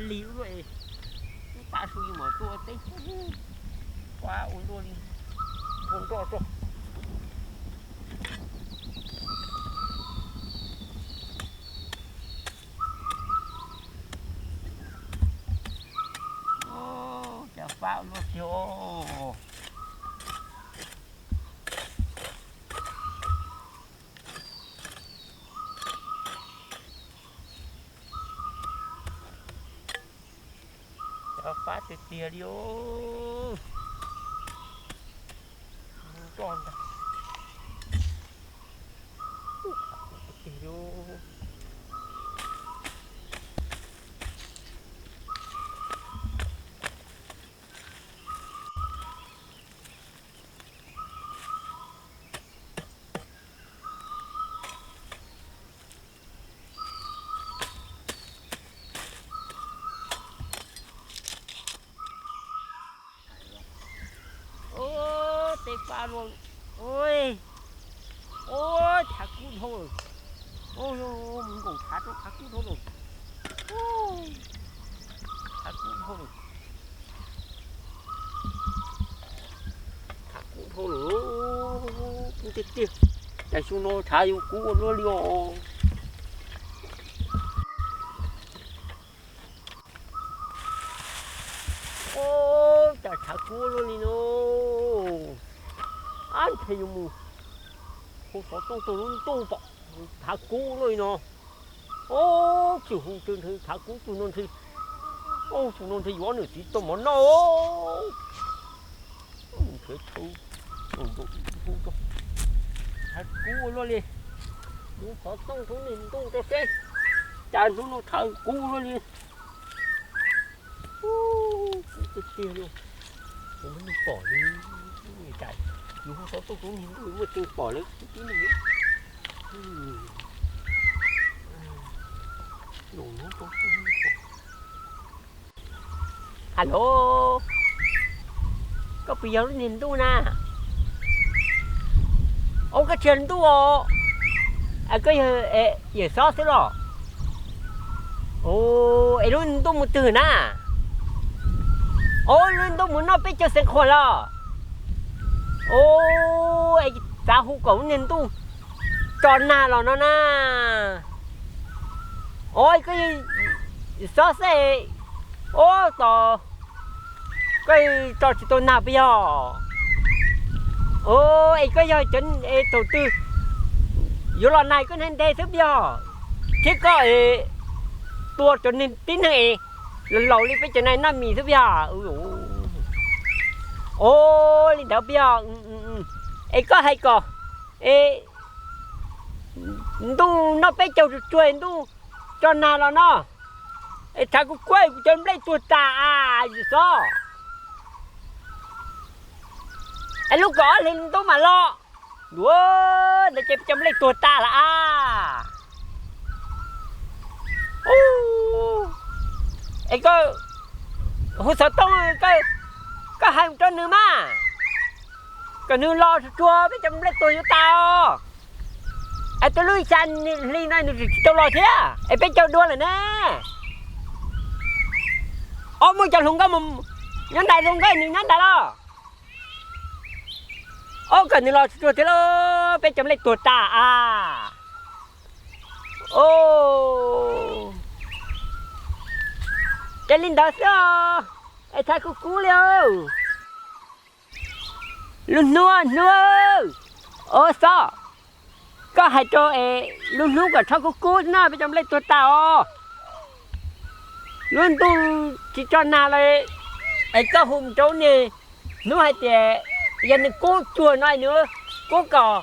Lig ua luaj es, ub, pab su yus mam tuaj teb, pab ua luaj li, thau nroj tso. Cas pab ua luaj tiag. Cov fab tiag tiag li os. Nroj ntag. Tiag tiag li os. Ub, tej fab luaj. Ub, ub, chav kub dhau lawm. Ub, mus nkaum chav rau chav kub dhau lawm. Ub, chav kub dhau lawm. Chav kub dhau lawm. Kub tiag tiag. Cas xyoo no chav yuav kub ua luaj li os. Ub, cas chav kub luaj li no. Ab, ntshe yuav mus hu xov tooj rau lub ntuj pom chav kub luaj li no. Ub, tsis hu twg ntshe chav kub tus no ntshe, ub, tus no ntshe yuav ob niam txiv tau mov noj. Nrhiav chaw hu, chav kub ua luaj li. Mus xov tooj rau lub ntuj rau seb, cas hnub no chav kub luaj li. Kub tiag tiag li. Kuv muaj neeg pom li, cas yus hu xov tooj rau lub ntuj muaj tseem pom lawv tib neeg. Hello, koj puas yog lub niag ntuj na? Ub, koj tsis yog ntuj os. Koj yog Yawm Xob xwb los? Ub, es lub ntuj mus twg na? Ub, lub ntuj mus noj peb caug xeev khuam los? Ub, es txav hu kom lub niag ntuj tso nag los no na. Ub, koj Yawm Xob xwb. Ub, tos koj tso tsis tau nag puas yog? Ub, es koj yog cov thaum twg yuav los nag koj hnav nte xwb puas yog? Thiab koj tua cov tib neeg es laus laus li peb cov nai noj mis xwb puas yog? Ub, li ntawd puas yog? Es koj hais kom es ntuj noj peb caug tsuag tsuag ntuj tso nag los no, es tshav kuj kuab kuv cov nplej tuag tas a, Yawm Xob. Es lub kaum ob hlis ntuj mam los, ua ntawd ces peb cov nplej tuag tas lawm a. Es koj hu xov tooj, koj hais rau nws mas, kom nws los tsuag tsuag peb cov nplej tuag yuav tas os. Es twb lub xya hli no nws tseem tsis tau los thiab es peb caug dua lawm ne. Ob, muaj cov hluas nkauj mus nyob ntais, hluas nkauj nws nyob ntais los. Ob, kom nws los tsuag tsuag thiab lauj, peb cov nplej tuag tas a. Os, ces li ntawd xwb os, es tshav kub kub li os. Lub hnub, hnub, os Xob, koj hais rau es lub hnub kom tshav kub kub no peb cov nplej tuag tas os. Lub ntuj tsis tso nag los, es koj hu mus rau niag hnub hais tias yog nws kub cuag no nws kub kom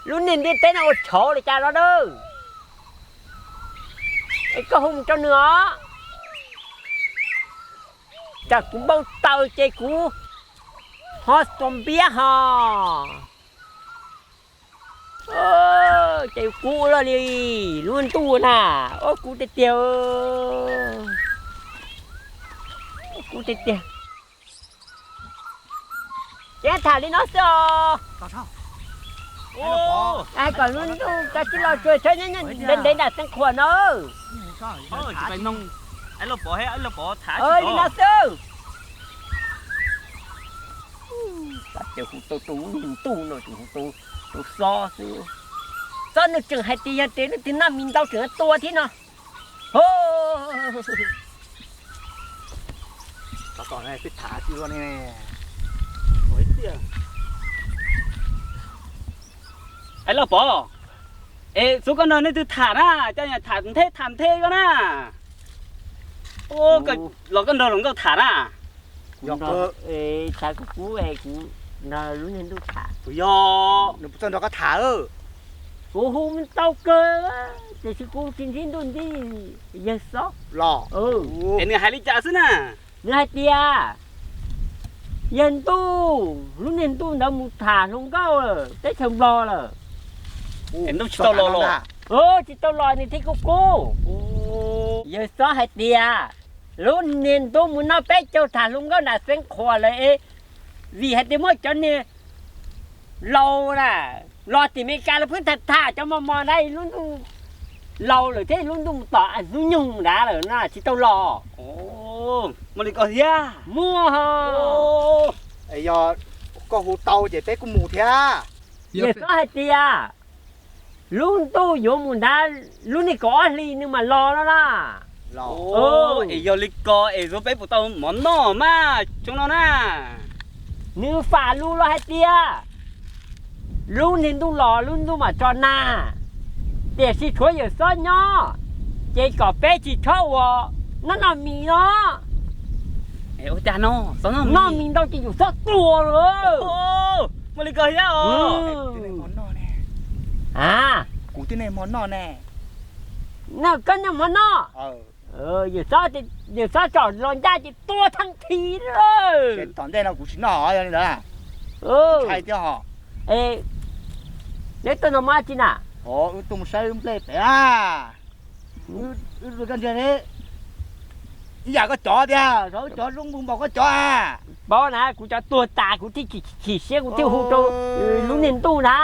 lub niag ntiaj teb no ua tshauv li cas no na. Es koj hu mus rau nws os. Tsam kuv npau taws ces kuv ho tua npiab ho. Ces kub ua luaj li lub ntuj na. Ob, kub tiag tiag. Kub tiag tiag. Ces tham li no xwb os. Hais kom lub ntuj kav tsij los tsuag tshab nyob ntev ntev nram Xeev Khuam no. Aib Lauj Pov, Aib Lauj Pov, tham li no xwb. Tab sis hu tau tus ntuj no tseem hu tau tus xob xwb. Xob nws tseem hais tias yog tias leej twg noj mis ntau tseem tua thiab no. Aib Lauj Pov, es xub koj nrog leej twg tham na, coj tham nthe tham nthe koj na. Los koj nrog hluas nkauj tham na. Tham kuv kub es kuv nrog lub niag ntuj tham. Yog nws puas txawj nrog koj tham? Kuv hu tau kawg, tiam sis kuv tsis ntsib ntuj ntsib yawg xob los. Es nws hais li cas xwb na? Nws hais tias yawg ntuj, lub niag ntuj ntawd mus tham hluas nkauj lawm teb chaws Nplog lawm. Ntuj tsis tau los los? Tsis tau los nws thiaj kuj kub. Yawg xob hais tias lub niag ntuj mus noj peb caug tham hluas nkauj nram Xeev Khuam lawm es vim hais tias muaj cov niag laus na, los tim Meskas los pheej tham tham cov mos mos na, lub ntuj laus lawm thiab lub ntuj mus tom hnub nyoog nrad lawm na tsis tau los. Muaj li ko thiab? Muaj. Yog koj hu tau ces peb kuj mus thiab. Yawg xob hais tias lub ntuj yuav mus nrad, lub niag kaum ob hlis nws mam los no na. Es yog li ko es peb puas tau mov noj mas xyoo no na? Nws fam lus los hais tias lub niag ntuj los lub ntuj mam tso nag, tiam sis tshuav yawm xob nyob, ces kom peb tsis txhob ua noj noj mis no. Noj mis ntau ces yawm xob tuag lawm. Muaj li ko thiab os. Kuv tib neeg hmo noj ne. Koj noj hmo noj. Yawm xob tsom los ncaj ces tua thaj thi lawm. Tom ntej no kuv tsis noj li ntawd. Hais tias ho, neb tuaj noj mov dab tsi na? Wb tuaj mus saib wb nplej pem na. Wb ntsia ib yam koj cov tiag, wb cov zoo npaum koj cov. Paub na, kuv cov tuag tas kuv thiaj chim siab kuv thiaj hu rau lub niag ntuj na.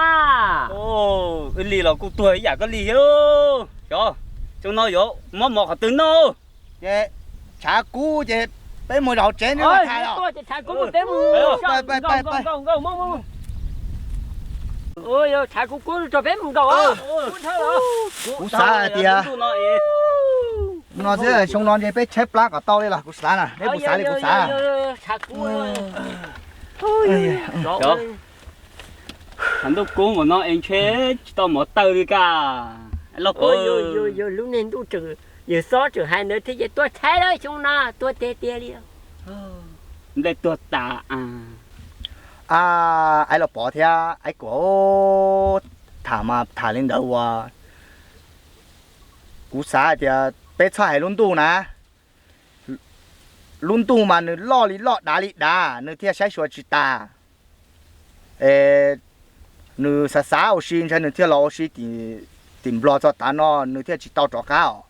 Wb li los kuj tuag ib yam koj li thiab. Xyov, xyoo no yuav muab mov qhov twg noj? Ces tshav kub ces peb mus hauv tsev neb tham os. Tshav kub peb mus nkaum nkaum nkaum nkaum. Tshav kub kub tso peb mus nkaum. Kuv xav hais tias no xwb, xyoo no ntshe peb tshaib plab kom tau li los kuv xav na, neb puas xav li kuv xav? Tshav ntuj kub npaum no es ntshe tsis tau mov taw li ka. Los yog lub niag ntuj tseem, yawg xob tseem hais ntawd thiaj ces tuag tshaib lawm xyoo no, tuag tiag tiag li. Nplej tuag tas. Aib Los Pov thiab Aib Kuam, tham mas tham li ntawd uas kuv xav hais tias peb txhob hais lub ntuj na. Lub ntuj mas nws loj li loj dav li dav, nws thiaj saib xyuas tsis tas. Es nws xav xav ua si ntshe nws thiaj los ua si tim Nplog txog tav no nws thiaj tsis tau rov qab os.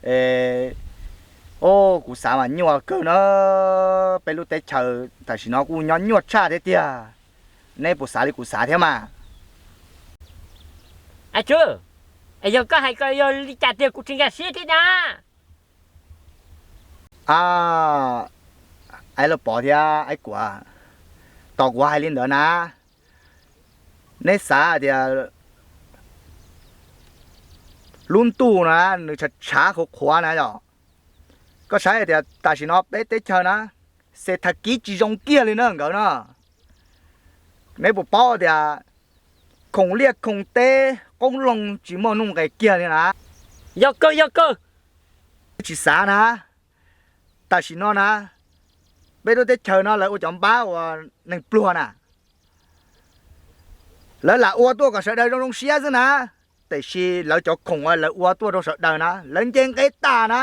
Es o, kuv xav mas nyuaj kawg na, peb lub teb chaws tam sim no kuj nyob nyuaj tshaj thiab tiag. Neb puas xav li kuv xav thiab mas? Aib Tswb, es yog koj hais ko yog li cas tiag kuv tsis nkag siab thiab na. A, Aib Los Pov thiab Aib Kuam, tos kuv hais li ntawd na, neb xav tias lub ntuj na nws tshav tshav qhuav qhuav na yom? Koj saib tias tam sim no peb teb chaws na, xes thas kiv tsis zoo kiag li na nkawd na. Neb puas paub tias khoom liaj khoom teb qoob loo tsis muaj nuj nqes kiag li na? Yog kawg, yog kawg. Tsis xav na, tam sim no na, peb lub teb chaws no lawv ua cov npab uas neeg pluag na, lawv lam ua tuaj kom sawv daws zoo zoo siab xwb na, tiam sis lawv cov khoom uas lawv ua tuaj rau sawv daws na lawv nce nqe tas na.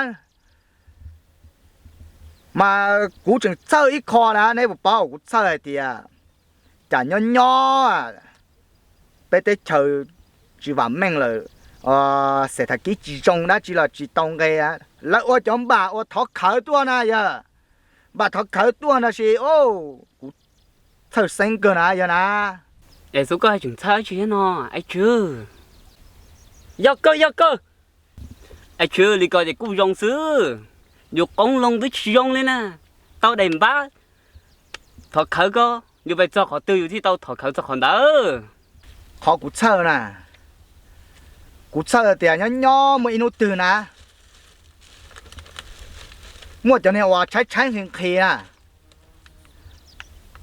Mas kuv tseem txhawj ib qho na, neb puas paub, kuv txhawj hais tias cas nyob nyob peb teb chaws tsis vam meej lawm, xes thas kiv tsis zoo dab tsi los tsis tau nqe, lawv ua cov npam uas thov khawv tuaj na yog, npam thov khawv tuaj no sis, kuv txhawj xeeb kawg na yog na. Es xub koj tseem txhawj tsi thiab no, Aib Tswb? Yog kawg, yog kawg. Aib Tswb, li ko ces kuj zoo xwb. Yus qoob loo twb tsis zoo li na, tau daim npab thov khawv ko, yus pais txog qhov twg yus thiaj tau thov khawv txog qhov ntawd. Qhov kuv txhawj na, kuv txhawj tias nyob nyob muaj ib hnub twg na, muaj cov niag uas tshaib tshaib nqhis nqhis na.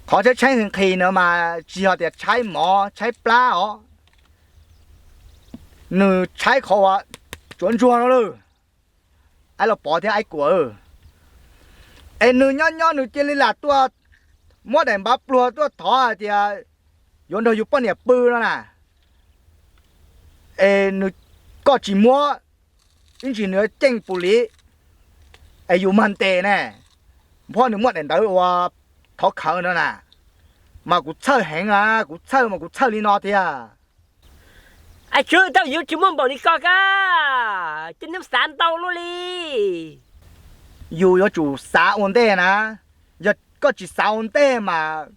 Qhov tshaib tshaib nqhis nqhis no mas tsis yog tias tshaib mov tshaib plab os, nws tshaib qhov uas tsuav ntsuag no lawm. Aib Los Pov thiab Aib Kuam, es nws nyob nyob nws cia li lam tuaj muab daim npav pluag tuaj thov hais tias yuav nrog yus poj niam pw no na. Es nws, koj tsis muab, ib ntsis nws ceeb pus li, es yus mag ntes ne, nphob nws muab daim ntawv uas thov khawv no na, mas kuv txhawj heev na, kuv txhawj mas kuv txhawj li no tiag. Aib Tswb, thaum yus tsis muaj npaum li koj ka, ces neb xav ntau luaj li. Yus yuav tsum xav ua ntej na, yog koj tsis xav ua ntej mas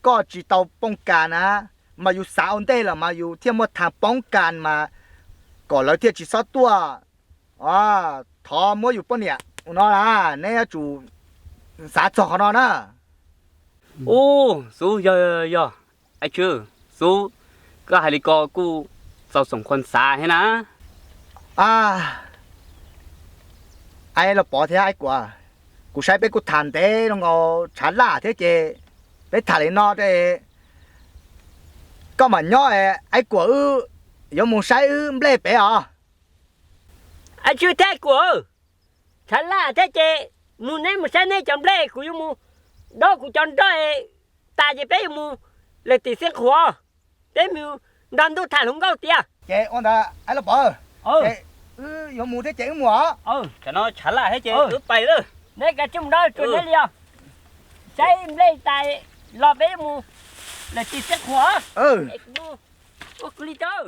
koj tsis tau poob kas na, mas yus xav ua ntej lawm mas yus thiaj muaj thas poob kas mas kom lawv thiaj tsis xob tuaj thov muab yus poj niam no na, neb yuav tsum xav txog qhov no na. Ub, xub, yog yog yog, Aib Tswb, xub, koj hais li ko kuj txaus xoom qhuas xav thiab na. Aib Los Pov thiab Aib Kuam, kuv saib peb kuj tham ntev loo nkaus tshav laj thiab ces peb tham li no es koj mam nyob, Aib Kuam wb yuav mus saib wb nplej pem os. Aib Tswb thiab Aib Kuam, tshav laj thiab ces mus, neb mus saib neb cov nplej, kuv yuav mus dob kuv cov nroj tas ces peb yuav mus lawm tim Xeev Khuam, peb mus nrog ntuj tham hluas nkauj tiag. Ces ua ntawd Aib Los Pov, ces wb yuav mus thiab ces wb mus os. Tsam no tshav laj thiab ces wb pais lawm. Neb kav tsij mus dob tsuas neb li os. Saib nplej tas los peb mus lawm tim Xeev Khuam. Ua kuv li rau.